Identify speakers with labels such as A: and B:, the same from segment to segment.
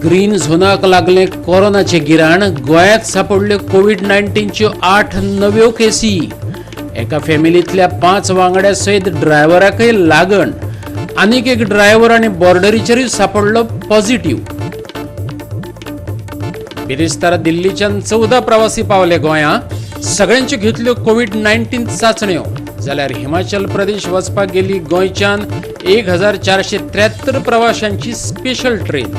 A: Green झोनाक लागलें कोरोनाचें गिराण. गोंयांत सांपडल्यो Covid 19च्यो 8 नव्यो केसी. एका फॅमिलींतल्या 5 वांगड्या सयत ड्रायव्हराकय लागण. आनीक एक ड्रायव्हर आनी बॉर्डरीचेरूय सांपडलो पॉझिटिव्ह. बिरेस्तारा दिल्लीच्यान 14 प्रवासी पावले गोंया. सगळ्यांच्यो घेतल्यो कोवीड 19 चाचण्यो. जाल्यार हिमाचल प्रदेश वचपाक गेली गोंयच्यान 1473 प्रवाशांची स्पेशल ट्रेन.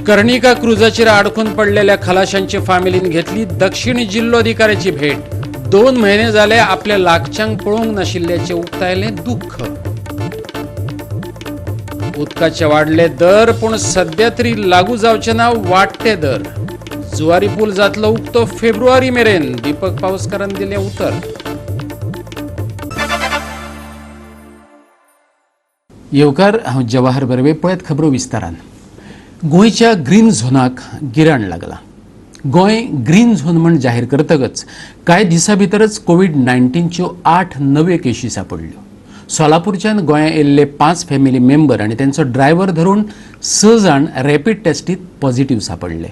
A: कर्णिका क्रुजाचेर आडखून पडलेल्या खलाशांची फामिलीन घेतली दक्षिण जिल्लोधिकाऱ्याची भेट. 2 म्हयने जाले आपल्या लागच्यांक पळोवंक नाशिल्ल्याचें उक्तायलें दुख्ख. उदकाचे वाडले दर, पूण सद्या तरी लागू जावचे ना वाडटे दर. जुवारी पूल जातलो उक्तो फेब्रुवारी मेरेन, दीपक पावसकारान दिलें उतर. येवकार, हांव जवाहर बर्वे. पळयत खबरो विस्तारान. गोंयच्या ग्रीन झोनाक गिराण लागलां. गोंय ग्रीन झोन म्हण जाहीर करतकच कांय दिसां भितरच कोवीड 19च्यो 8 नव्यो केशी सांपडल्यो. सोलापूरच्यान गोंया येयल्ले 5 फॅमिली मेंबर आनी तेंचो ड्रायव्हर धरून 6 जाण रॅपीड टेस्टीत पॉझिटिव्ह सांपडले.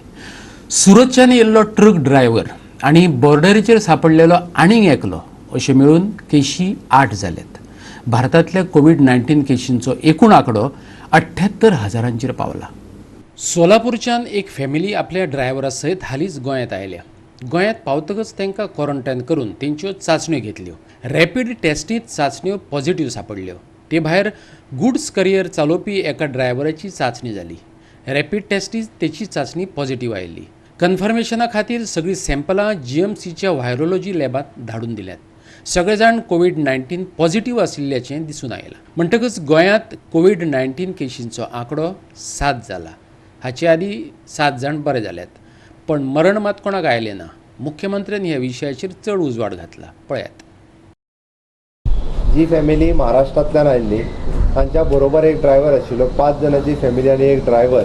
A: सुरतच्यान येयल्लो ट्रक ड्रायव्हर आनी बॉर्डरीचेर सांपडलेलो आनीक एकलो अशे मेळून केशी 8 जाल्यात. भारतांतल्या कोवीड 19 केशींचो एकूण आंकडो 78,000 पावला. सोलापूरच्यान एक फॅमिली आपल्या ड्रायव्हरा सयत हालींच गोंयांत आयल्या. गोंयांत पावतकच तांकां क्वॉरंटायन करून तेंच्यो चांचण्यो घेतल्यो. रॅपीड टेस्टींत चांचण्यो पॉझिटिव्ह सांपडल्यो. ते भायर गुड्स करियर चालोवपी एका ड्रायव्हराची चांचणी जाली. रॅपीड टेस्टींत तेची चांचणी पॉझिटिव्ह आयिल्ली. कन्फर्मेशना खातीर सगळीं सॅम्पलां जीएमसीच्या व्हायरोलॉजी लॅबांत धाडून दिल्यात. सगळे जाण कोवीड 19 पॉझिटिव्ह आशिल्ल्याचें दिसून आयलां. म्हणटकच गोंयांत कोवीड 19 केशींचो आंकडो 7 जाला. हाचे आदीं 7 जाण बरे जाल्यात, पण मरण मात कोणाक आयलें ना. मुख्यमंत्र्यान ह्या विशयाचेर चड उजवाड घातला. पळयात.
B: जी फॅमिली महाराष्ट्रांतल्यान आयिल्ली तांच्या बरोबर एक ड्रायव्हर आशिल्लो. 5 जाणांची फॅमिली आनी एक ड्रायव्हर,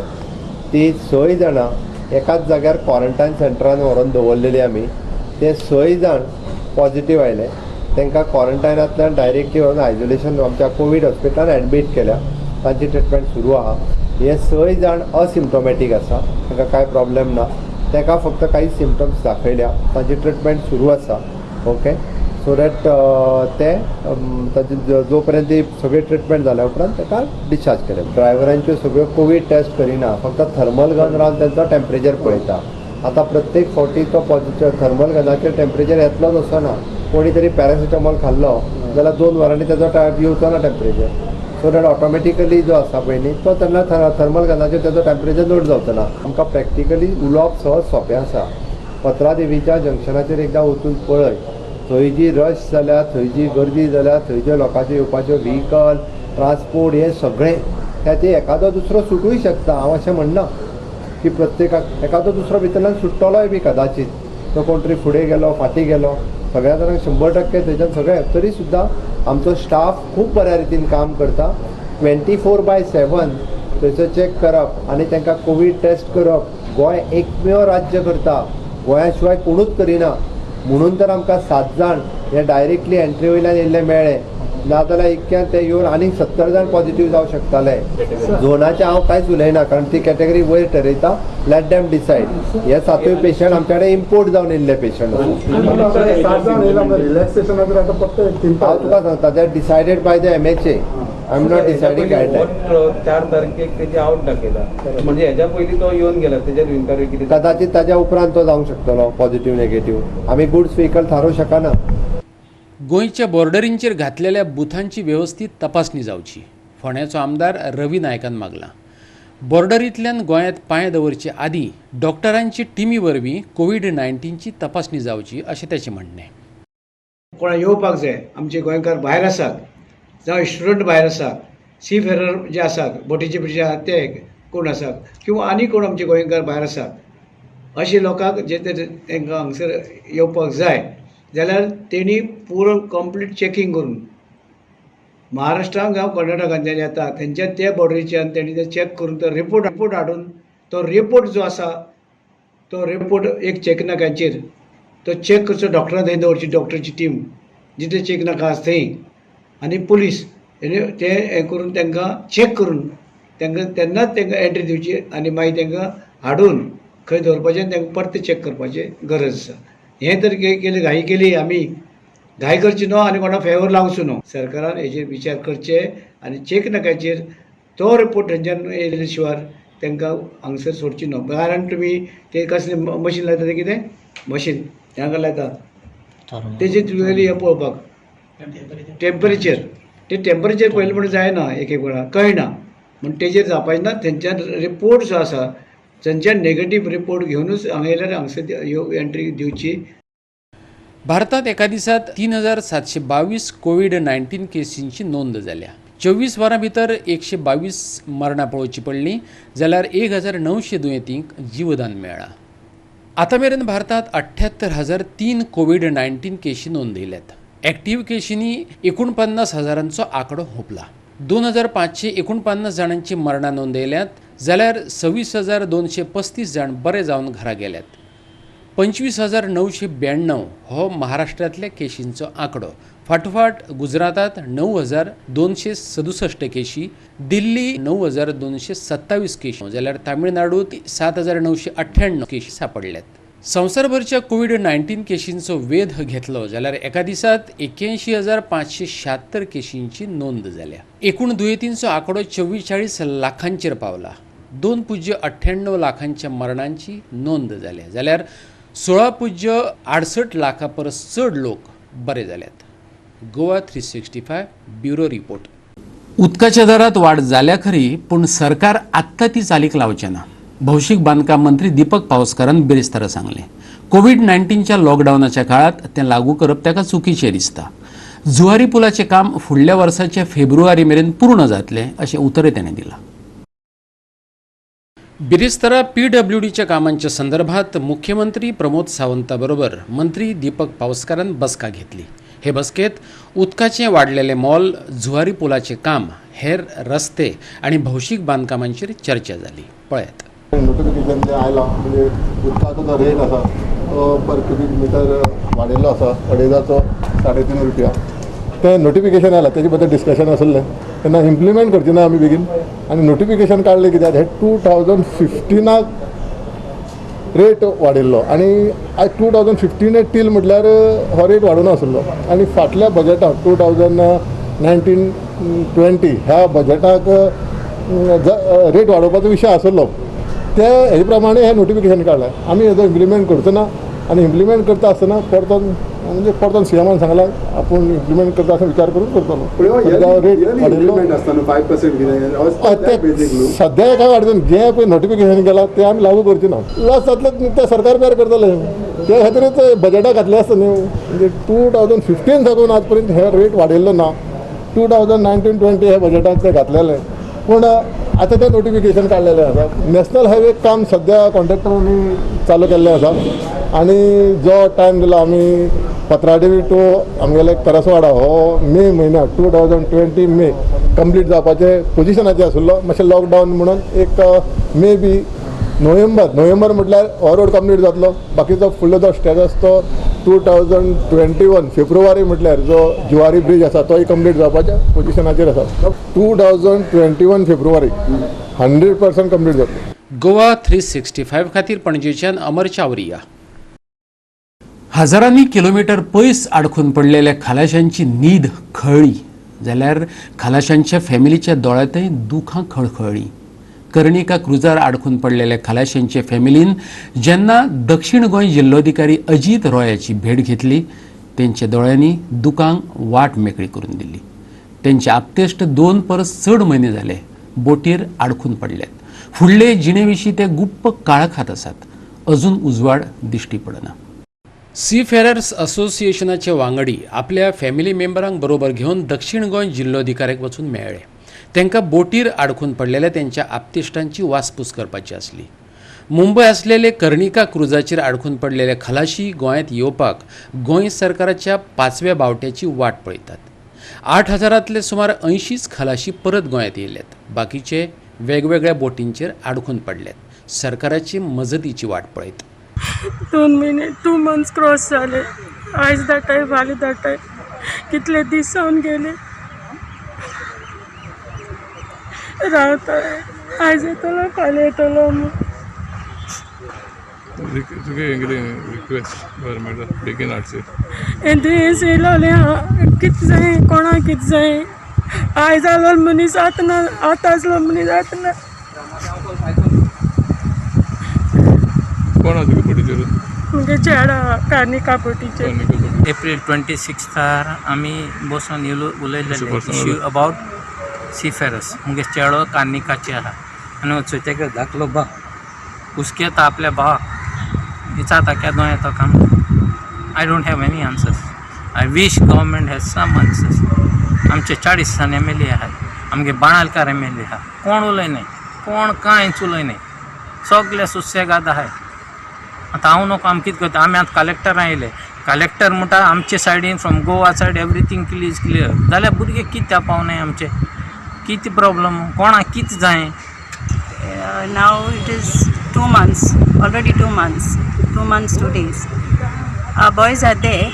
B: ती 6 जाणां एकाच जाग्यार क्वॉरंटायन सेंटरान व्हरून दवरलेली आमी. ते 6 जाण पॉझिटिव्ह आयले. तांकां क्वॉरंटायनांतल्यान डायरेक्टली व्हरून आयसोलेशन आमच्या कोवीड हॉस्पिटलान एडमीट केल्या. तांची ट्रिटमेंट सुरू आहा. हे 6 जाण असिम्टोमॅटीक आसा, तांकां कांय प्रॉब्लेम ना. ताका फक्त काही सिमटम्स दाखयल्या. तांची ट्रिटमेंट सुरू आसा. ओके, सो that ते ताचे जो पर्यंत ती सगळी ट्रिटमेंट जाल्या उपरांत ताका डिस्चार्ज केले. ड्रायव्हरांच्यो सगळ्यो कोवीड टेस्ट करिना, फक्त थर्मल गन रावन तांचो टेम्परेचर पळयता. आतां प्रत्येक फावटी तो पॉझिटिव्ह थर्मल गनाचेर टेम्परेचर येतलोच असो ना. कोणी तरी पॅरासिटामॉल खाल्लो जाल्यार 2 वरांनी ताजो येवचो ना टेम्परेचर. सो that automatically जो आसा पळय न्ही, तो तेन्ना थर्मल गनाचेर ताजो टेम्परेचर नोट जावचो ना. आमकां प्रॅक्टिकली उलोवप सहज सोंपें आसा. पत्रादेवीच्या जंक्शनाचेर एकदां वचून पळय, थंय जी रश जाल्या, थंय जी गर्दी जाल्या, थंय जे लोकांचे येवपाचे व्हिकल ट्रान्सपोर्ट हे सगळें खातीर एखादो दुसरो सुटूय शकता. हांव अशें म्हणना की प्रत्येकाक एखादो दुसरो भितरल्यान सुट्टलोय बी कदाचीत. तो कोण तरी फुडें गेलो, फाटीं गेलो, सगळ्या जाणांक 100% थंयच्यान सगळें. तरी सुद्दां आमचो स्टाफ खूब बऱ्या रितीन काम करता. 24/7 थंयसर चॅक करप आनी तांकां कोवीड टेस्ट करप गोंय एकमेव राज्य करता. गोंया शिवाय कोणूच करिना. म्हणून तर आमकां 7 जाण हे डायरेक्टली एंट्री वयल्यान येयल्ले मेळ्ळे, नाजाल्यार इतक्यान ते येवन आनीक 70 जाण पॉझिटिव्ह जावं शकताले. झोनाचें हांव कांयच उलयना, कारण ती कॅटेगरी वयर ठरयता. Let them decide. हे 7 पेशंट आमच्या कडेन इम्पोर्ट जावन येयल्ले पेशंट. हांव तुका सांगता, that decided by the MHA. I am not deciding guideline.
C: 4 तारखेक तेजी आवट दाखयला, म्हणजे हेज्या पयलीं तो येवन गेला, तेजेर इन्क्वायरी कितें?
B: कदाचित ताज्या उपरांत तो जावंक शकतलो पॉझिटिव्ह नेगेटिव्ह. आमी गुड्स व्हिकल थारोवंक शकना.
A: गोंयच्या बॉर्डरींचेर घातलेल्या बुथांची वेवस्थीत तपासणी जावची, फोंड्याचो आमदार रवी नायकान मागलां. बॉर्डरींतल्यान गोंयांत पांय दवरचे आदीं डॉक्टरांची टिमी वरवीं कोवीड 19ची तपासणी जावची अशें ताचें म्हणणें.
D: कोणा येवपाक जाय, आमचे गोंयकार भायर आसात जावं स्टुडंट भायर आसात, सी फेरर जे आसात, बोटीचे जे आसात ते कोण आसात किंवा आनी कोण आमचे गोंयकार भायर आसात, अशे लोकांक जे ते तांकां हांगसर येवपाक जाय जाल्यार तेणी पुरो कंप्लीट चॅकींग करून महाराष्ट्रान जावं कर्नाटकांतल्यान येता तेंच्या त्या बॉर्डरीच्यान तेणी ते चॅक करून तो रिपोर्ट हाडून तो रिपोर्ट जो आसा तो रिपोर्ट एक चॅक नाक्यांचेर तो चॅक करचो. डॉक्टरां थंय दवरची, डॉक्टरची टीम जिथे चेक नाका आसा थंय, आनी पुलीस ते हें करून तांकां चॅक करून तांकां तेन्नाच तांकां एंट्री दिवची आनी मागीर तांकां हाडून खंय दवरपाचें आनी तांकां परतें चॅक करपाचें गरज आसा. हें तर केलें, घाई केली आमी, घाई करची न्हू आनी कोणा फेवर लावचो न्हू. सरकारान हेजेर विचार करचे आनी चेक नाक्याचेर तो रिपोर्ट थंयच्यान येयले शिवाय तांकां हांगसर सोडची न्हू. कारण तुमी ते कसलें मशीन लायता तें कितें मशीन तांकां लायता तेजेर तुगेली हें पळोवपाक टेम्परेचर, ते टेम्परेचर पयलें म्हणून जायना, एक एक वेळार कळना म्हण तेजेर जावपाचें ना. थंयच्यान रिपोर्ट जो आसा थंयच्यान नेगेटीव रिपोर्ट घेवनूच हांगा येयल्यार हांगसर ह्यो एंट्री दिवची.
A: भारतात एका दिसात 3722 कोविड-19 केसींची नोंद जाल्या. 24 वरां भितर 122 मरणां पळोवची पडलीं जाल्यार 1900 दुयेंतींक जीवदान मेळ्ळां. आतां मेरेन भारतात 78,003 कोविड-19 केशी नोंदयल्यात. एक्टीव केशींनी 49,000 आंकडो हुंपला. 2549 जाणांची मरणां नोंदयल्यात जाल्यार 26,235 जाण बरे जावन घरा गेल्यात. 25,992 हो महाराष्ट्रांतल्या केशींचो आंकडो. फाटोफाट गुजरातांत 9267 केशी, दिल्ली 9227 केशी जाल्यार तामिळनाडूत 7998 केशी सांपडल्यात. संवसारभरच्या कोविड-19 केशींचो वेध घेतलो जाल्यार एका दिसात 81,576 केशींची नोंद जाल्या. एकूण दुयेंतींचो आंकडो 44 लाखांचेर पावला. 2.98 लाखांच्या मरणांची नोंद जाल्या जाल्यार 16.68 लाखां परस चड लोक बरे जाल्यात. Goa 365 bureau report. उदकाच्या दरात वाड जाल्या खरी, पूण सरकार आत्तां ती चालीक लावचें ना. भौशीक बांदकाम मंत्री दीपक पावसकारान बिरेस्तारा सांगलें, कोविड-19च्या लॉकडावनाच्या काळात तें लागू करप ताका चुकीचें दिसता. जुवारी पुलाचें काम फुडल्या वर्साच्या फेब्रुवारी मेरेन पूर्ण जातलें अशें उतरय ताणें दिलां. बिरेस्तारा पीडब्ल्यूडीच्या कामांच्या संदर्भात मुख्यमंत्री प्रमोद सावंता बरोबर मंत्री दीपक पावसकारान बसका घेतली. हे बसकेत उदकाचें वाडलेलें मोल, जुवारी पुलाचें काम, हेर रस्ते आनी भौशीक बांदकामांचेर चर्चा जाली. पळयात.
E: नोटिफिकेशन जें आयलां, म्हणजे उदकाचो जो रेट आसा तो पर क्युबीक मिटर वाडयल्लो आसा, अडेजाचो 3.5 रुपया. तें नोटिफिकेशन आयलां, तेजे बद्दल डिस्कशन आसलें तेन्ना इम्प्लिमेंट करची ना आमी बेगीन. आनी नोटिफिकेशन काडलें कित्याक, हे 2015 रेट वाडयल्लो आनी आयज 2015 टील म्हटल्यार हो रेट वाडून आसलो. आनी फाटल्या बजटाक 2019-20 ह्या बजटाक रेट वाडोवपाचो विशय आसलो, ते हेजे प्रमाणे हें नोटिफिकेशन काडलें. आमी हेजो इम्प्लिमेंट करचो ना आनी इम्प्लिमेंट करता आसतना परतोन, म्हणजे परतोन सीएमान सांगलां, आपूण इम्प्लिमेंट करता आसतना विचार करून करतलो. रेट वाडयल्लो हय, ते सद्या काय वाडयता, जें पळय नोटिफिकेशन केलां तें आमी लागू करचे ना. लॉस जातलें तें सरकार बेर करतलें, ते खातीरच बजटाक घातलें आसता न्हू. म्हणजे 2015 साकून आज पर्यंत हे रेट वाडयल्लो ना. 2019-20 हे बजटाक ते घातलेले, पूण आतां तें नोटिफिकेशन काडलेलें आसा. नॅशनल हायवे काम सद्या कॉन्ट्रॅक्टरांनी चालू केल्लें आसा आनी जो टायम दिला आमी पत्रादेवी टू आमगेले करसवाडा हो मे म्हयन्याक 2020 मे कंप्लीट जावपाचे पोजिशनाचेर आशिल्लो. मातशें लॉकडावन म्हणून एक मे बी नोव्हेंबर, नोव्हेंबर म्हटल्यार हो रोड कंप्लीट जातलो. बाकीचो फुडलो जो स्टेज आसा तो 2021 फेब्रुवारी म्हटल्यार जो जुवारी ब्रीज आसा तोय कंप्लीट जावपाच्या पोजिशनाचेर आसा. 2021 फेब्रुवारी 100% कंप्लीट जातलो.
A: गोवा 365 खातीर पणजेच्यान अमर चावरिया. हजारांनी किलोमिटर पयस आडखून पडलेल्या खलाशांची न्हीद खळ्ळी जाल्यार खलाशांच्या फॅमिलीच्या दोळ्यांतय दुखां खळखळ्ळीं. कर्णिका क्रुजार आडखून पडलेल्या खलाशांचे फॅमिलीन जेन्ना दक्षिण गोंय जिल्लोधिकारी अजीत रॉयाची भेट घेतली, तेंच्या दोळ्यांनी दुकांक वाट मेकळी करून दिली. तेंचे आप्तेश्ट 2 परस चड म्हयने जाले बोटीर आडखून पडल्यात. फुडले जिणे विशीं ते गुप्प काळखात आसात. अजून उजवाड दिश्टी पडना. सी फेरर्स असोसिएशनाचे वांगडी आपल्या फॅमिली मेंबरांक बरोबर घेवन दक्षिण गोंय जिल्लोधिकाऱ्याक वचून मेळ्ळे. तांकां बोटीर आडखून पडलेल्या तेंच्या आप्तेश्टांची वासपूस करपाची आसली. मुंबय आसलेले कर्णिका क्रुजाचेर आडखून पडलेले खलाशी गोंयांत येवपाक गोंय सरकाराच्या पांचव्या बावट्याची वाट पळयतात. 8000तले सुमार 80च खलाशी परत गोंयांत येयल्यात. बाकीचे वेगवेगळ्या बोटींचेर आडखून पडल्यात, सरकाराची मजतीची वाट पळयत.
F: 2 म्हयने, 2 मंथ्स क्रॉस जाले. आयज धाडटाय, फाल्यां धाडटाय, कितले दीस जावन गेले. रावता, आयज येतलो फाल्यां येतलो म्हूण.
G: तुगे कितें रिक्वेस्ट गव्हर्मेंटाक बेगीन हाडचें?
F: हें दुयेंस येयलोलें आहा, कितें जाय कोणाक, कितें जाय. आयज आसलो मनीस आतां ना, आतां आसलो मनीस आतां ना.
G: कोण आसा तुगे बोटीचेर?
F: मुगे चेडो कार्निका बोटीचेर.
H: एप्रील 26 आमी बसून उलयलेले इश्यू अबावट सीफेरस. मुगे चेडो कार्निकाचे आहा आनी वचोते धाकलो बा हुस्केता आपल्या भावाक, विचारता केदो येतो काम. I don't have any answers. I wish government has some answers. आमचे 40 जाण एम एल ए आहाय, आमगे बाणालकार एम एल ए आहा, कोण उलयनाय, कोण कांयच उलयनाय, सगळे सुसेगाद आहाय. आतां हांव नको, आमी कितें करता? आमी आतां कलेक्टरां येयले, कलेक्टर म्हणटा आमचे सायडीन, from Goa side everything is clear. जाल्यार भुरगे कित्याक पावनाय? आमचे कितें प्रॉब्लम? कोणाक कितें जाय?
I: Now it is 2 months, already 2 months, 2 months, 2 days. Our boys are there.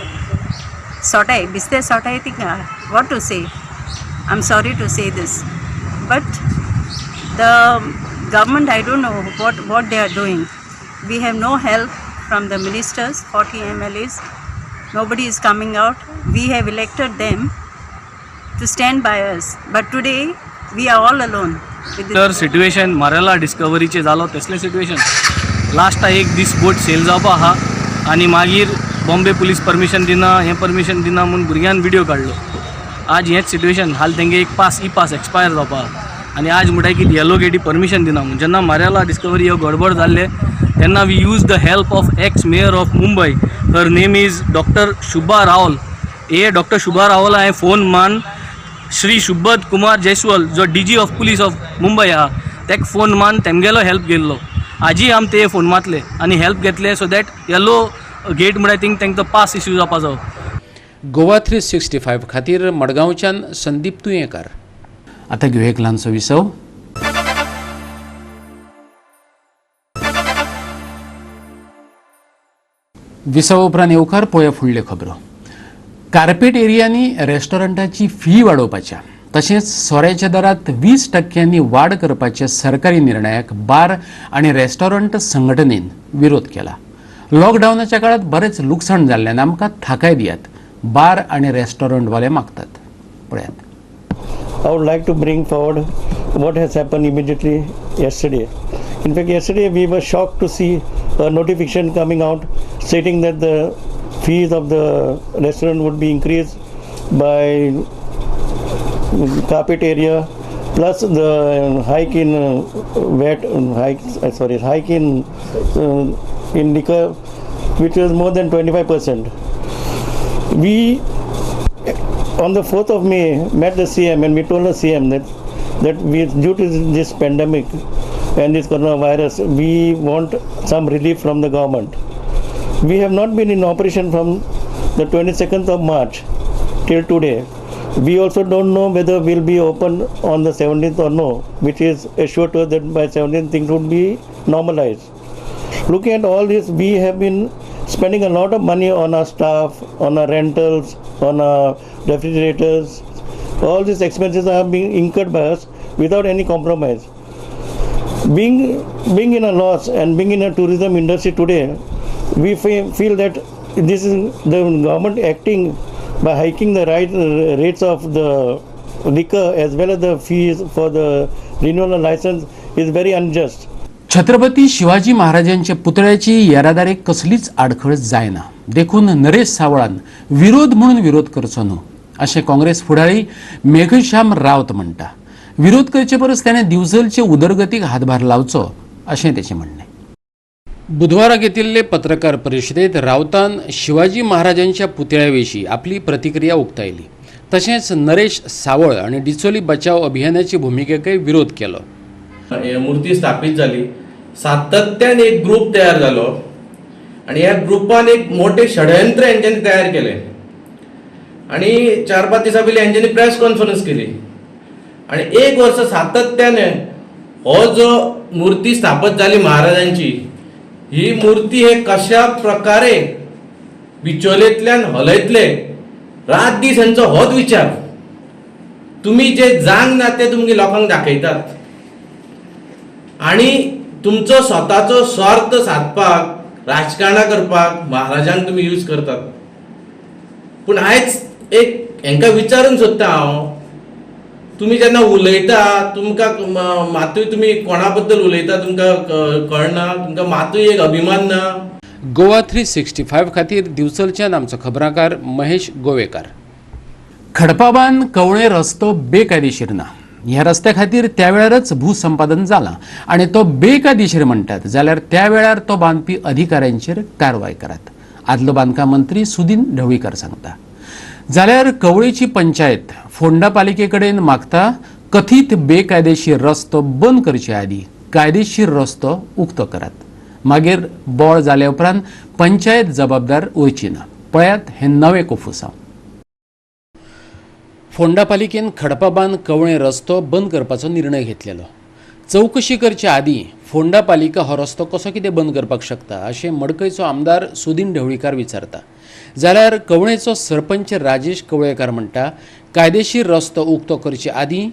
I: सोटाय, बिस्ते सोटाय तिका. What to say? I'm sorry to say this. But the government, I don't know what they are doing. We have no help from the ministers, 40 MLAs. Nobody is coming out. We have elected them to stand by us. But today, we are all alone with this.
J: तर situation मारेला डिस्कवरीचे जालो तसलें situation. लास्टा एक दीस बोट sale जावपा आहा आनी मागीर बॉम्बे पुलीस परमिशन दिना, हें परमिशन दिना म्हूण भुरग्यान विडियो काडलो. आज हेंच सिट्युएशन हाल. तेंगे एक पास, ई पास एक्सपायर जावपा आहा आनी आज म्हणटाय की येलो गेटी परमिशन दिना म्हूण. जेन्ना मारेला डिस्कवरी ह्यो गडबड जाल्ले तेन्ना we use the help of ex mayor of Mumbai. Her name is Doctor Shubha Raol. A doctor Shubha Raol हांवें फोन मान श्री शुभद कुमार जयस्वाल, जो DG of Police of Mumbai आहा, तेका फोन मान तेमगेलो हेल्प घेयल्लो. आजी आम ते फोन मातले आनी हेल्प घेतले, सो that yellow gate म्हळ्यार थिंग तांकां पास इश्यू जावपा जावो.
A: गोवा 365 खातीर मडगांवच्यान संदीप तुयेंकार. आतां घेवया एक ल्हानसो विसव. विसवा उपरांत येवकार. पळोवया फुडल्यो खबरो. कार्पेट एरियांनी रेस्टॉरंटाची फी वाडोवपाच्या तशेंच सोऱ्याच्या दरात 20 टक्क्यांनी वाड करपाच्या सरकारी निर्णयाक बार आनी रेस्टॉरंट संघटनेन विरोध केला. लॉकडावनाच्या काळात बरेच लुकसाण जाल्ल्यान आमकां थाकाय दियात, बार आनी रेस्टॉरंटवाले मागतात. पळयात.
K: I would like to bring forward what has happened immediately yesterday. In fact, yesterday we were shocked to see a notification coming out stating that the fees of the restaurant would be increased by carpet area plus the hike in VAT, hike, sorry, hike in liquor, which was more than 25%. We on the 4th of May met the CM and we told the CM that we, due to this pandemic and this coronavirus, we want some relief from the government. We have not been in operation from the 22nd of March till today. We also don't know whether we'll be open on the 17th or no, which is assured to us that by 17th things would be normalized. Looking at all this, we have been spending a lot of money on our staff, on our rentals, on our refrigerators. All these expenses are being incurred by us without any compromise. Being in a loss and being in a tourism industry today, we feel that this is the government acting by hiking the rates of the liquor as well as the fees for the renewal of license is very unjust.
A: Chhatrapati Shivaji महाराजांच्या पुतळ्याची येरादारीक कसलीच आडखळ जायना, देखून नरेश सावळान विरोध म्हणून विरोध करचो न्हू अशें काँग्रेस फुडारी मेघश्याम रावत म्हणटा. विरोध करचे परस ताणें दिवचलचे उदरगतीक हातभार लावचो अशें तेचें म्हणणें. बुधवारा घेतिल्ले पत्रकार परिशदेत रावतान शिवाजी महाराजांच्या पुतळ्या विशीं आपली प्रतिक्रिया उक्तायली. तशेंच नरेश सावळ आनी डिचोली बचाव अभियानाची भुमिकेकय विरोध केलो.
L: हे मूर्ती स्थापीत जाली, सातत्यान एक ग्रुप तयार जालो आनी ह्या ग्रुपान एक मोठे षडयंत्र हेंच्यांनी तयार केलें आनी 4-5 दिसां पयलीं हेंच्यांनी प्रेस कॉन्फरन्स केली आनी एक वर्स सातत्यान हो जो मूर्ती स्थापत जाली महाराजांची, ही मूर्ती हे कशा प्रकारे बिचोलेंतल्यान हलयतले, रात दीस हेंचो होच विचार. तुमी जे जांग ना ते तुमगे लोकांक दाखयतात आनी तुमचो स्वताचो स्वार्थ सादपाक, राजकारणां करपाक महाराजांक तुमी यूज करतात. पूण आयज एक हेंकां विचारूंक सोदता हांव, तुमी जेन्ना उलयता तुमकां मातूय तुमी कोणा बद्दल उलयता तुमकां कळना, तुमकां मातूय एक अभिमान ना.
A: गोवा 365 खातीर दिवचलच्यान आमचो खबराकार महेश गोवेकार. खडपाबान कवळे रस्तो बेकायदेशीर ना. ह्या रस्त्या खातीर त्या वेळारच भूसंपादन जालां आनी तो बेकायदेशीर म्हणटात जाल्यार त्या वेळार तो बांदपी अधिकाऱ्यांचेर कारवाय करात, आदलो बांदकाम मंत्री सुदीन ढवळीकर सांगता. जाल्यार कवळेची पंचायत फोंडा पालिके कडेन मागता कथीत बेकायदेशीर रस्तो बंद करचे आदीं कायदेशीर रस्तो उक्तो करात, मागीर बोळ जाल्या उपरांत पंचायत जबाबदार उरची ना. पळयात हें नवें कोफुसांव. फोंडा पालिकेन खडपाबान कवळे रस्तो बंद करपाचो निर्णय घेतलेलो. चवकशी करचे आदीं फोंडा पालिका हो रस्तो कसो कितें बंद करपाक शकता अशें मडकयचो आमदार सुदीन ढवळीकार विचारता. जाल्यार कवळेचो सरपंच राजेश कवळेकार म्हणटा कायदेशीर रस्तो उक्तो करचे आदीं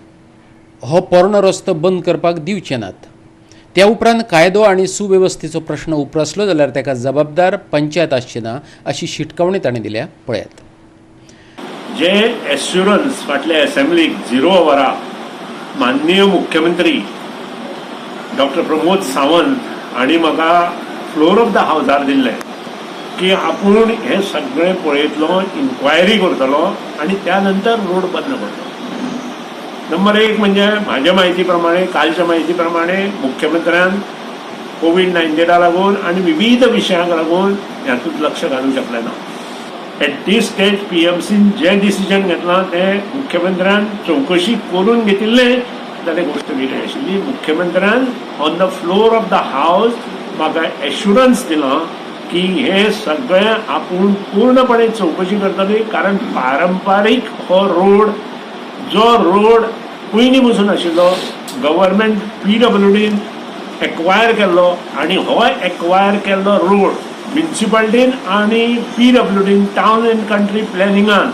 A: हो पोरणो रस्तो बंद करपाक दिवचे नात. त्या उपरांत कायदो आनी सुवेवस्थेचो प्रश्न उप्रासलो जाल्यार ताका जबाबदार पंचायत आसची ना अशी शिटकावणी ताणें दिल्या. पळयात.
M: जे एश्युरन्स फाटल्या असेंब्लीक 0 वरा माननीय मुख्यमंत्री डॉक्टर प्रमोद सावंत हांणी म्हाका फ्लोर ऑफ the हावजार दिल्लें की आपूण हें सगळें पळयतलो, इन्क्वायरी करतलो आनी त्या नंतर रोड बंद करतलो. नंबर 1 म्हणजे म्हाज्या म्हायती प्रमाणे, कालच्या म्हायती प्रमाणे मुख्यमंत्र्यान कोवीड-19 लागून आनी विविध विशयांक लागून हातूंत लक्ष घालूंक शकलें ना. एट these stage पीएमसीन जे डिसिजन घेतलां तें मुख्यमंत्र्यान चवकशी करून घेतिल्लें जाल्यार गोश्ट वेगळी आशिल्ली. मुख्यमंत्र्यान on the floor of the house म्हाका एश्युरन्स दिलां की हें सगळें आपूण पूर्णपणे चवकशी करतली, कारण पारंपारीक हो रोड जो रोड पयलीं पसून आशिल्लो गव्हर्मेंट पीडब्ल्यूडीन एक्वायर केल्लो आनी हो एक्वायर केल्लो रोड म्युनिसिपालिटीन आनी पीडब्ल्यूडीन टावन एंड कंट्री प्लॅनिंगान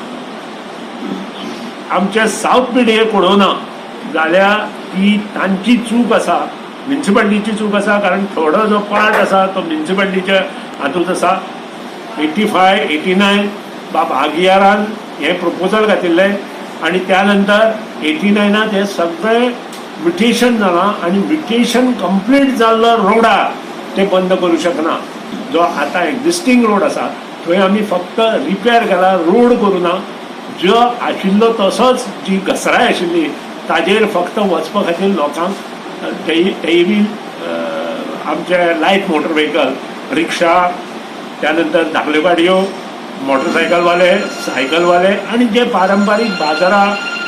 M: आमच्या सावथ पिडये पळोवना जाल्यार ती तांची चूक आसा, म्युनिसिपालिटीची चूक आसा, कारण थोडो जो पार्ट आसा तो म्युनिसिपालिटीच्या हातूंत आसा. 85, 89 बाब आगियारान हें प्रपोजल घातिल्लें आनी त्या नंतर 89 हें सगळें म्युटेशन जालां आनी म्युटेशन कंप्लीट जाल्लो रोडार ते बंद करूं शकना. जो आतां एक्झिस्टींग रोड आसा थंय आमी फक्त रिपेर केला, रोड करूं ना. जो आशिल्लो तसोच जी घसराय आशिल्ली ताजेर फक्त वचपा खातीर लोकांक तेय बी आमचे लायट मोटर व्हेकल, रिक्षा, त्यानंतर धाकल्यो गाडयो, मोटरसायकलवाले, सायकलवाले आनी जे पारंपारीक बाजारा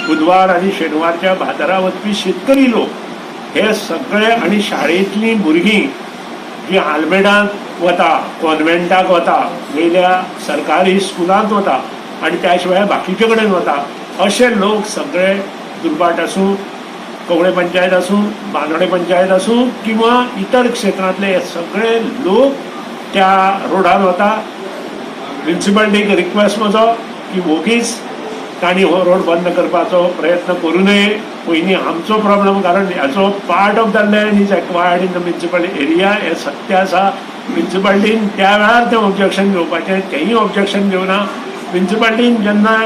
M: बुधवार आनी शेनवारच्या बाजारा वचपी शेतकरी लोक हे सगळे आनी शाळेंतलीं भुरगीं जी आल्मेडांत वता, कॉन्वेंटाक वता, वयल्या सरकारी स्कुलांत वता आनी त्या शिवाय बाकीचे कडेन वता, अशे लोक सगळे दुर्भाट आसूं, कवळे पंचायत आसूं, बांदोडे पंचायत आसूं किंवा इतर क्षेत्रांतले हे सगळे लोक त्या रोडार वता. म्युनिसिपालिटीक रिक्वेस्ट म्हजो की वोगीच तांणी हो रोड बंद करपाचो प्रयत्न करूं नये. पयलीं आमचो प्रॉब्लम, कारण हाचो part of the land is acquired in the municipal area हें सत्य आसा. म्युनिसिपालिटीन त्या वेळार तें ऑब्जेक्शन घेवपाचें, तेंय ऑब्जेक्शन घेवना. म्युनिसिपालिटीन जेन्ना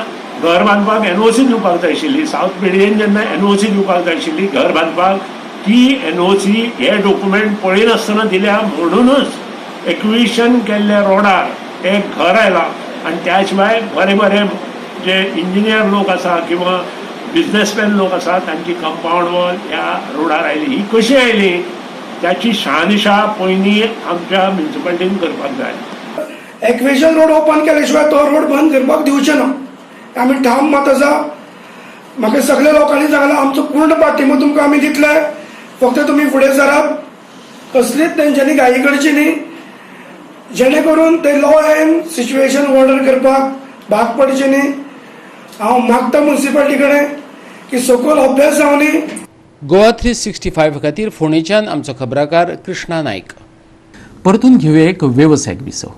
M: घर बांदपाक एनओसी दिवपाक जाय आशिल्ली, सावथ पेडयेन जेन्ना एनओसी दिवपाक जाय आशिल्ली घर बांदपाक, ती एनओसी हे डॉक्युमेंट पळयनासतना दिल्या, म्हणूनच एक्विशन केल्ल्या रोडार तें घर आयलां. आनी त्या शिवाय बरे बरे जे इंजिनियर लोक आसा किंवा बिजनेसमॅन लोक आसा तांची कंपावंड वॉल ह्या रोडार आयली. ही कशी आयली त्याची शहानिशा पयलीं आमच्या म्युनिसिपालिटीन करपाक जाय.
N: एक्वेशन रोड ओपन केल्या शिवाय तो रोड बंद करपाक दिवचे ना, आमी ठाम मत आसा. म्हाका सगळ्या लोकांनी सांगलां आमचो पूर्ण पाठिंबो तुमकां आमी दितले, फक्त तुमी फुडें सरात, कसलीच तेंच्यांनी घाई करची न्ही, जेणे करून ते लॉ एंड सिच्युएशन ऑर्डर करपाक भाग पडचे न्ही. हांव मागता म्युनिसिपालिटी कडेन की सकयल अभ्यास जावनी.
A: गोवा 365 खातीर फोंडेच्यान आमचो खबराकार कृष्णा नायक. परतून घेवया एक वेवसायीक विसव.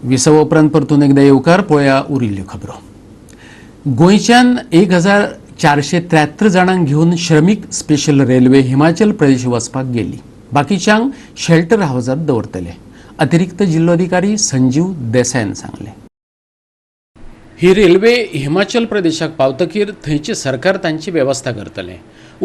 A: विसवा उपरांत परतून एकदा येवकार. पळया उरिल्ल्यो खबरो. गोंयच्यान 1473 जाणांक घेवन श्रमीक स्पेशल रेल्वे हिमाचल प्रदेश वचपाक गेली. बाकीच्यांक शेल्टर हावजात दवरतले, अतिरिक्त जिल्लोधिकारी संजीव देसायान सांगलें. ही रेल्वे हिमाचल प्रदेशाक पावतकीर थंयचे सरकार तांची वेवस्था करतले.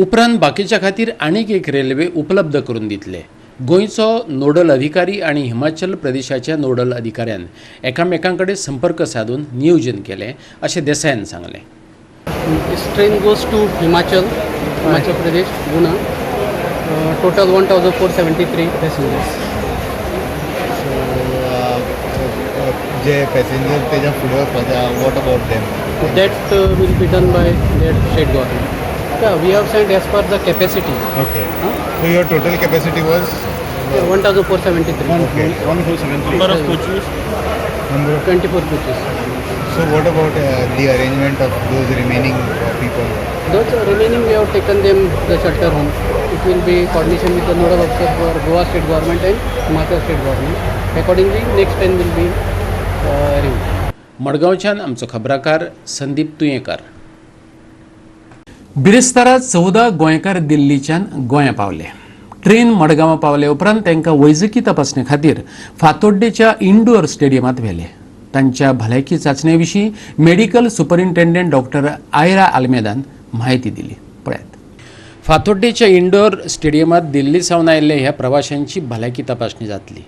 A: उपरांत बाकीच्या खातीर आनीक एक रेल्वे उपलब्ध करून दितले. गोंयचो नोडल अधिकारी आनी हिमाचल प्रदेशाच्या नोडल अधिकाऱ्यान एकामेकां कडेन संपर्क सादून नियोजन केलें अशें देसायान सांगलें.
O: This train goes to Himachal, Himachal Pradesh, Guna. Total 1473 passengers.
P: So, J passenger तेज्या फुडें वचपाचे, what about them?
O: That will be done by their state government. Yeah, we have sent as per the capacity.
P: Okay. So your total capacity was?
O: Yeah, 1473.
P: Okay.
O: 1473.
P: Number of coaches? Number of
O: 24 coaches.
P: So what about the arrangement of those remaining people?
O: Those remaining, we have taken them the shelter home. It will be coordination with the nodal officer for Goa state government and Himachal state government. Accordingly, next train will be arranged.
A: मडगांवच्यान आमचो खबराकार संदीप तुयेंकार. बिरेस्तारा 14 गोंयकार दिल्लीच्यान गोंयां पावले. Train मडगांवां पावले उपरांत तांकां वैजकी तपासणे खातीर फातोड्डेच्या इंडोर स्टेडियमांत व्हेले. तांच्या भलायकी चांचणे विशीं मेडिकल सुपरिंटेंडंट डॉक्टर आयरा आल्मेदान म्हायती दिली. पळयात. फातोड्डेच्या इंडोर स्टेडियमांत दिल्ली सावन आयिल्ल्या ह्या प्रवाशांची भलायकी तपासणी जातली.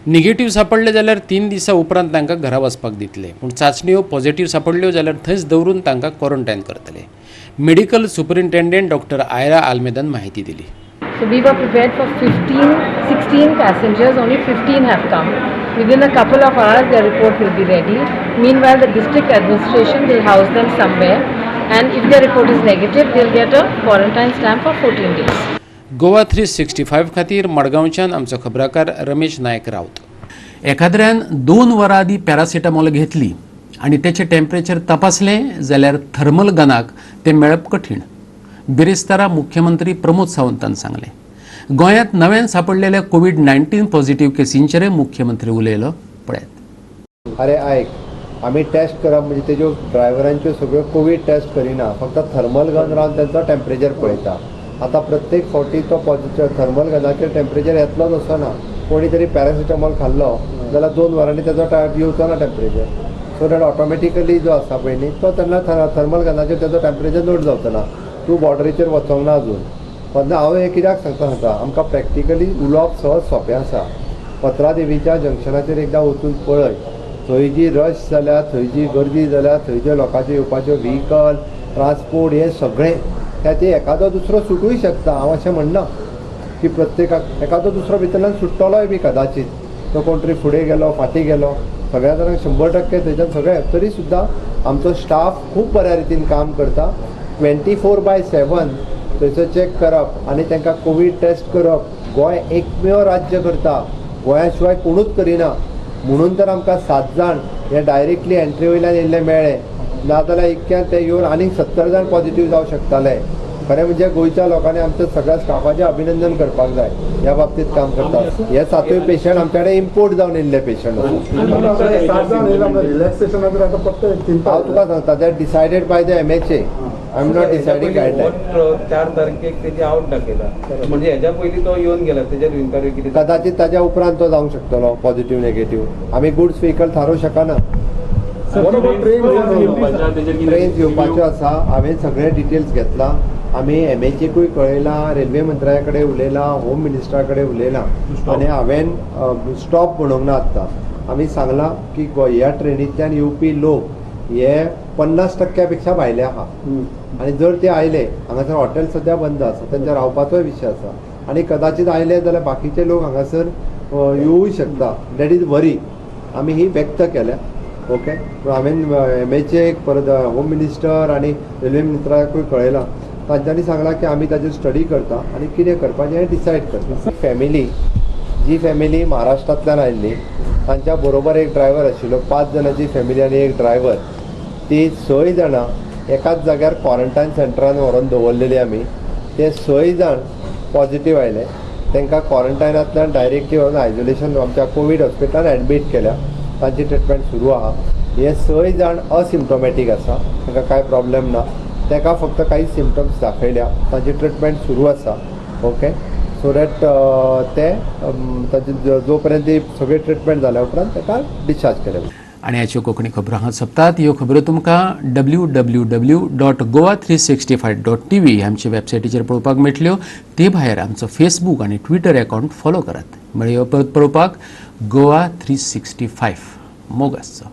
A: निगेटीव सापडले जाल्यार 3 दिसां उपरांत तांकां घरा वचपाक दितले. पूण चांचण्यो पॉझिटीव सापडल्यो जाल्यार थंयच दवरून तांकां क्वॉरंटायन करतले. मेडिकल सुपरिंटेंडंट डॉक्टर आयरा आल्मेदान म्हायती दिली.
Q: So we were prepared for 15, 16 passengers, only 15 have come. Within a couple of hours, their report will be ready. Meanwhile, the district administration will house them somewhere, and if their report is negative, they'll get a quarantine stamp for 14 days.
A: Goa 365 खातीर मडगांवच्यान आमचो खबराकार रमेश नायक राऊत. एखाद्र्यान 2 वरां आदीं paracetamol घेतली आनी तेचें temperature तपासलें जाल्यार thermal गनाक तें मेळप कठीण, बिरेस्तारा मुख्यमंत्री प्रमोद सावंतान सांगलें. गोंयांत नव्यान सापडलेल्या कोवीड-19 पॉझिटिव्ह केसींचेरय मुख्यमंत्री उलयलो. पळयात.
B: अरे आयक, आमी टेस्ट करप म्हणजे तेज्यो ड्रायव्हरांच्यो सगळ्यो कोवीड टेस्ट करिना, फक्त थर्मल गन रावन तेंचो टेम्परेचर पळयता. आतां प्रत्येक फावटी तो पॉझिटिव्ह थर्मल गनाचेर टेम्परेचर येतलोच असो ना. कोणी तरी पॅरासिटामॉल खाल्लो जाल्यार 2 वरांनी तेजो येवचो ना टेम्परेचर. सो that automatically जो आसा पळय न्ही तो तेन्ना थर्मल गनाचेर तेजो टेम्परेचर नोट जावचो ना. तूं बॉर्डरीचेर वचोंक ना अजून. पण हांव हें कित्याक सांगता सांगता, आमकां प्रॅक्टिकली उलोवप सहज सोंपें आसा. पत्रादेवीच्या जंक्शनाचेर एकदां वचून पळय, थंय जी रश जाल्या, थंय जी गर्दी जाल्या, थंय जे लोकांचे येवपाच्यो व्हिकल ट्रान्सपोर्ट हे सगळें ते एखादो दुसरो सुटूय शकता. हांव अशें म्हणना की प्रत्येकाक एखादो दुसरो भितरल्यान सुट्टलोय बी कदाचीत, तो कोण तरी फुडें गेलो फाटीं गेलो, सगळ्या जाणांक 100% थंयच्यान सगळें. तरी सुद्दां आमचो स्टाफ खूब बऱ्या रितीन काम करता. 24/7 थंयसर चॅक करप आनी तांकां कोवीड टेस्ट करप गोंय एकमेव राज्य करता, गोंया शिवाय कोणूच करिना. म्हणून तर आमकां 7 जाण हे डायरेक्टली एंट्री वयल्यान येयल्ले मेळ्ळे, नाजाल्यार इतक्यान ते येवन आनीक 70 जाण पॉझिटीव जावं शकताले. खरें म्हणजे गोंयच्या लोकांनी आमच्या सगळ्या स्टाफाचें अभिनंदन करपाक जाय ह्या बाबतींत काम करतात. हे 7 पेशंट आमच्या कडेन इम्पोर्ट जावन येयल्ले पेशंट. हांव तुका सांगता, that decided by the MHA. I am not deciding guideline.
C: 4 तारखेक तेजी आवट दाखयला, म्हणजे हेज्या पयलीं तो येवन गेला, तेजेर इन्क्वायरी कितें
B: कदाचित ताज्या उपरांत तो जावंक शकतलो पॉझिटीव नेगेटीव. आमी गुड्स व्हिकल थारोवंक शकना. ट्रेन येवपाच्यो आसा, हांवें सगळे डिटेल्स घेतला. आमी एमएचएकूय कळयलां, रेल्वे मंत्र्या कडेन उलयलां, होम मिनिस्टरा कडेन उलयलां आनी हांवें स्टॉप म्हणूंक ना. आत्तां आमी सांगलां की ह्या ट्रेनींतल्यान येवपी लोक हे 50% पेक्षा भायले आहा आनी जर ते आयले हांगासर हॉटेल सद्या बंद आसा, तेंच्या रावपाचोय विशय आसा आनी कदाचीत आयले जाल्यार बाकीचे लोक हांगासर येवूय शकता. That is वरी आमी ही व्यक्त केल्या. ओके, पूण हांवें एमएचएक परत होम मिनिस्टर आनी रेल्वे मिनिस्टराकूय कळयलां, तांच्यांनी सांगलां की आमी ताचेर स्टडी करता आनी कितें करपाचें हें डिसायड करता. फॅमिली जी फॅमिली महाराष्ट्रांतल्यान आयिल्ली तांच्या बरोबर एक ड्रायव्हर आशिल्लो, 5 जाणांची फॅमिली आनी एक ड्रायव्हर, ती 6 जाणां एकाच जाग्यार क्वॉरंटायन सेंटरान व्हरोन दवरलेली आमी. ते 6 जाण पॉझिटीव आयले, तांकां क्वॉरंटायनांतल्यान डायरेक्टली व्हरोन आयसोलेशन आमच्या कोवीड हॉस्पिटलान एडमीट केल्या. तांची ट्रिटमेंट सुरू आहा. हे सय जाण असिम्टोमॅटीक आसा, तांकां कांय प्रॉब्लेम ना. ताका फक्त काही सिमटम्स दाखयल्या, तांची ट्रिटमेंट सुरू आसा. ओके, सो that ते तांची जो पर्यंत ती सगळी ट्रिटमेंट जाल्या उपरांत ताका डिस्चार्ज केलें.
A: आनी हाच्यो कोंकणी खबरो हांगा सोंपतात. ह्यो खबरो तुमकां www.goa365.tv आमच्या वेबसायटीचेर पळोवपाक मेळटल्यो. ते भायर आमचो फेसबूक आनी ट्विटर अकावंट फॉलो करात. मेळयो परत पळोवपाक गोवा 365. मोग आसचो.